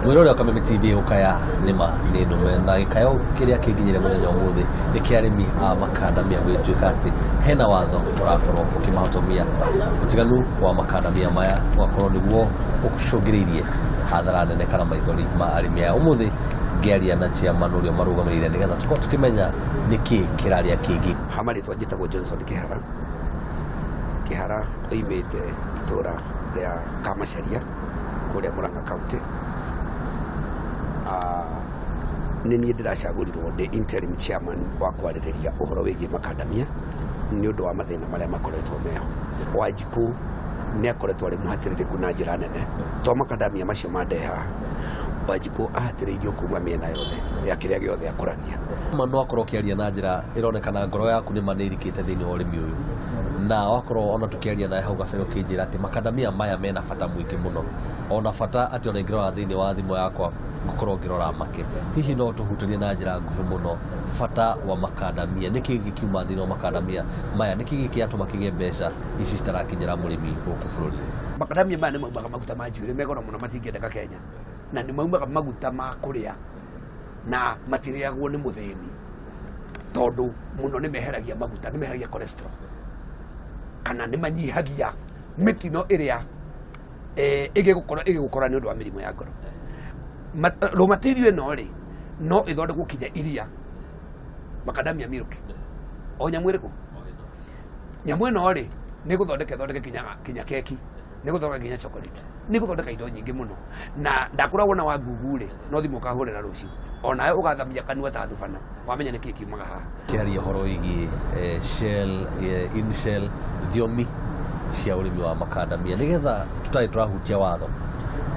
Mwĩrore wa Kameme TV ũkaya nĩma nĩ nũme na gĩkayo kĩrĩa kĩnginyire mũthenya ũmũthĩ nĩ kĩa arĩmi a makandamia gũgĩtuĩka atĩ hena watho ũrakorwo ũkĩmahotomia. Ũtiganu wa makandamia maya ũgakorwo nĩguo ũcũngĩrĩirie hathara nene kana maithori ma arĩmi aya. Ũmũthĩ ngĩaria na chairman ũrĩa marũgamĩrĩire nĩgetha tũkorwo tũkĩmenya nĩkĩ kĩraria kĩngĩ. Ha marĩtwa njĩtagwo Johnson Kĩhara. Kĩhara oimĩte itũra rĩa Kamacharia kũrĩa Murang'a County. Nĩ niĩ ndĩracagũrirwo ndĩ interim chairman wa kwarĩrĩria ũhoro wĩgiĩ makandamia nĩ ũndũ wa mathĩna marĩa makoretwo meho. Wanjikũ nĩ akoretwo arĩ mũhatĩrĩrĩku na njĩra nene to makandamia macio mandeha. Wanjikũ ahatĩrĩirio kuma mĩena yothe ya kĩrĩa gĩothe akũragia. Ma no akorwo ũkĩaria na njĩra ĩronekana ngoro yaku nĩ ma nĩ ĩrikĩte thĩinĩ wa ũrĩmi ũyũ, na wakorwo ona tũkĩaria nawe hau gabere ũkĩnjĩra atĩ makandamia maya mena bata mũingĩ mũno, ona bata atĩ ona ingĩrora thĩinĩ wa thimũ yakwa ngũkorwo ngĩrora make. Hihi no tũhutanie na njĩra nguhĩ mũno bata wa makandamia, nĩkĩ gĩkiuma thĩinĩ wa makandamia maya, nĩkĩ gĩkĩatũma kĩgĩe mbeca ici citarakinyĩra mũrĩmi gũkũ bũrũri-inĩ? Makandamia maya nĩ maumaga maguta ma njuĩrĩ me goro mũno, matingĩendeka Kenya, na nĩ maumaga maguta ma kũrĩa na matirĩagwo nĩ mũthĩni tondũ mũno nĩ meheragia maguta, nĩ meheragia cholesterol kana nĩ manyihagia mĩtino ĩrĩa ĩgĩgũkora nĩ ũndũ wa mĩrimũ ya ngoro. Raw material ĩno rĩ no ĩthondekwo kinya iria makadamia milk o nyamũ ĩrĩkũ nyamũ ĩno rĩ nĩ gũthondeka ĩthondeke kinya keki, nĩ gũthondeka kinya chocolate, nĩ gũthondeka indo nyingĩ mũno. Na ndakũra wona wa ngugu rĩ no thimũ ũkahũrĩra rũciũ onawe ũgathamia kanua ta thubana wamenya nĩkĩ kiumaga haha. Kĩaria ũhoro wĩgiĩ shell, inshell, thiomi cia ũrĩmi wa makandamia nĩgetha tũtarĩ tũrahutia watho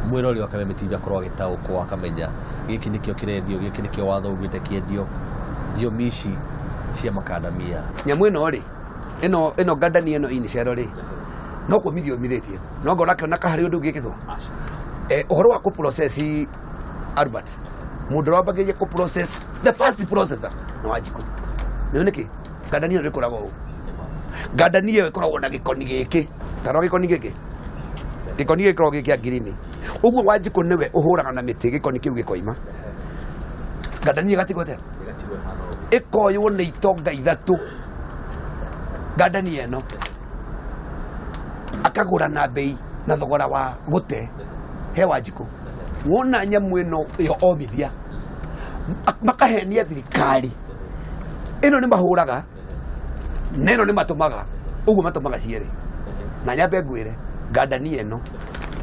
mwĩrori wa Kameme TV akorwo agĩtaũkwo akamenya gĩkĩ nĩkĩo kĩrendio, gĩkĩ nĩkĩo watho ugĩte kĩendio, thiomi ici cia makandamia. Nyamũ ĩno rĩ ĩno ngandania ĩno inshell rĩ no kũmithia ũmithĩtie no ngora ũrakĩona ka harĩ ũndũ ũngĩkĩtwo ũhoro wa kũ-process. Albert, mũndũ ũrĩa wambagĩrĩria kũ-process, the first processor nĩ Wanjikũ. Nĩ nĩkĩ ngandania ĩno ĩkoragwo ũũ? Ngandania ĩyo ĩkoragwo na gĩkoni gĩkĩ, tarora gĩkoni gĩkĩ, gĩkoni gĩkĩ gĩkoragwo gĩ kĩa ngirini ũguo. Wanjikũ nĩwe ũhũraga na mĩtĩ gĩkoni kĩu gĩkoima, ngandania ĩgatigwo atĩa? Ĩkoywo nĩ itonga ithatũ. Ngandania ĩno akagũra na bei na thogora wa gũte he Wanjikũ. Wona nyamũ ĩno ĩyo omithia makahenia thirikari ĩno nĩ mahũraga na ĩno nĩ matũmaga ũguo, matũmaga cierĩ. Na nyambe ngwĩre ngandania ĩno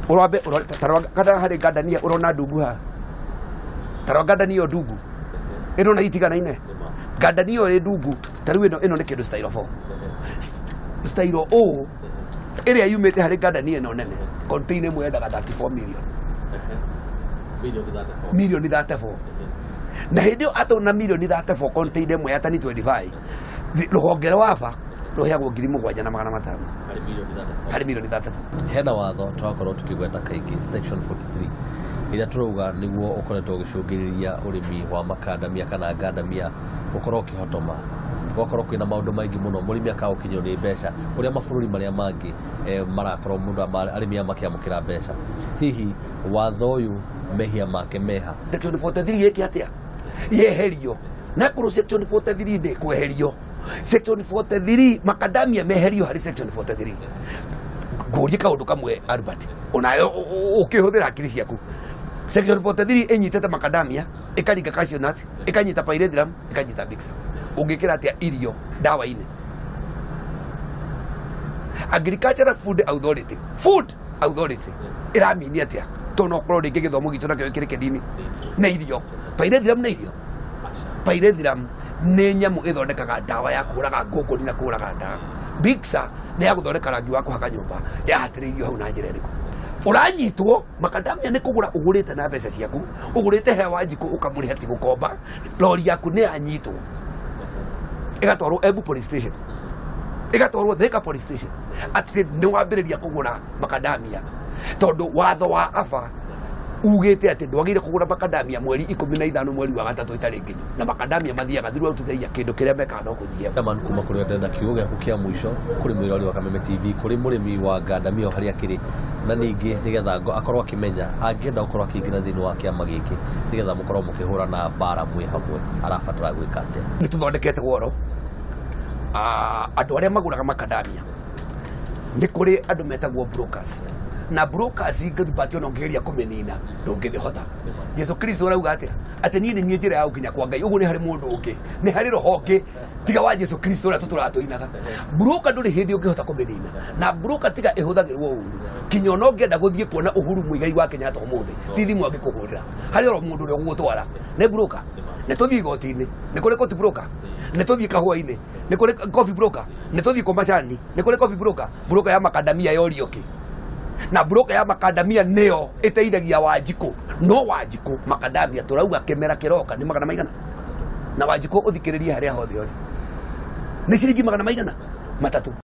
ũrambe tarora kana harĩ ngandania ũrona ndungu haha, tarora ngandania ĩyo ndungu ĩno na itiganaine ngandania ĩyo ĩ ndungu. Ta rĩu ĩno nĩ kĩndũ styrofoam, styro ũũ ĩrĩa yumĩte harĩ ngandania ĩno nene, container ĩmwe yendaga 34 million, milioni 34. Na hĩndĩ ĩyo atona milioni 34 container ĩmwe ya tani 25, rũhonge rwa aba rũheagwo 7,500 harĩ milioni 34. Hena watho tũrakorwo tũkĩgweta kaingĩ, section 43 ĩrĩa tũrauga nĩguo ũkoretwo ũgĩcũngĩrĩria ũrĩmi wa makandamia kana ngandamia ũkorwo ũkĩhotoma, gwakorwo kwĩna maũndũ maingĩ mũno, mũrĩmi akaga gũkinyĩrwo nĩ mbeca ũrĩa mabũrũri marĩa mangĩ marakorwo mũndũ arĩmi aya makĩamũkĩra mbeca. Hihi watho ũyũ mehia make meha? Section 43 ĩke atĩa? Yeherio. Na korwo section 43 ndĩkweherio, section 43 makadamia meherio harĩ section 43, ngũrie kaũndũ kamwe Albert, onawe ũkĩhũthĩra hakiri ciaku. Section 43 ĩnyitĩte makadamia, ĩkaringa cashew nut, ĩkanyita pyrethrum, ĩkanyita bixa. Ũngĩkĩra atĩa irio ndawa-inĩ? Agricultural Food Authority, Food Authority ĩramini atĩa? Tondũ no korwo rĩngĩ gĩthomo gitũ nakĩo gĩkĩrĩ kĩnini na irio pyrethrum na irio pyrethrum nĩ nyamũ ĩthondekaga ndawa ya kũraga ngũngũni na kũraga ndawa. Bixa nĩ ya gũthondeka rangi wa kũhaka nyũmba. Yahatĩrĩirio hau na njĩra ĩrĩkũ? Ũranyitwo makadamia nĩ kũgũra ũgũrĩte na mbeca ciaku, ũgũrĩte he Wanjikũ ũkamũrĩha, ti gũkomba. Lori yaku nĩ yanyitwo ĩgatwarwo Embu police station, ĩgatwarwo Thika police station atĩ nĩ wambĩrĩria kũgũra makadamia, tondũ watho wa aba Ugĩte atĩ ndwagĩrĩire kũgũra makadamia mweri 15 mweri wa gatatũ ĩtarĩ nginyu, na makadamia mathiaga throughout the year, kĩndũ kĩrĩa mekaga no kũnyihia. Chairman, kuma kũrĩ ndĩrenda kiugo gĩaku kĩa mũico kũrĩ mwĩrori wa Kameme TV, kũrĩ mũrĩmi wa ngandamia o harĩa akĩrĩ, na ningĩ nĩgetha akorwo akĩmenya angĩenda gũkorwo akĩingĩra thĩinĩ wa kĩama gĩkĩ nĩgetha mũkorwo mũkĩhũrana mbara mwĩ hamwe, arabatara gwĩka atĩa? Nĩ tũthondekete woro. Andũ arĩa magũraga makadamia, nĩ kũrĩ andũ metagwo brokers, na brokers ngĩrubati ona ũngĩgeria kũmĩnina ndũngĩmĩhota. Jesu Kristo arauga atĩa? Atĩ niĩ nĩ niĩ njĩra ya gũkinya kwa Ngai. Ũguo nĩ harĩ mũndũ ũngĩ, nĩ harĩ roho ũngĩ tiga wa Jesu Kristo ũrĩa tũtũraga tũinaga. Broker ndũrĩ hĩndĩ ũngĩhota kũmĩnina, na broker tiga ĩhũthagĩrwo ũru. Kinya ona ũngĩenda gũthiĩ kuona Uhuru Muigai wa Kenyatta ũmũthĩ, ti thimũ angĩkũhũrĩra, harĩ oro mũndũ ũrĩa ũgũgũtwara nĩ broker. Nĩ tũthiĩ igoti-inĩ, nĩ kũrĩ court broker. Nĩ tũthiĩ kahũa-inĩ, nĩ kũrĩ coffee broker. Nĩ tũthiĩ kwa macani, nĩ kũrĩ coffee broker. Broker ya makadamia yorio kĩ? Na broker ya makadamia nĩyo ĩteithagia Wanjikũ. No Wanjikũ makadamia tũrauga kĩmera kĩroka nĩ magana maigana, na Wanjikũ ũthikĩrĩrie harĩa hothe ũrĩ, nĩ ciringi magana maigana 3.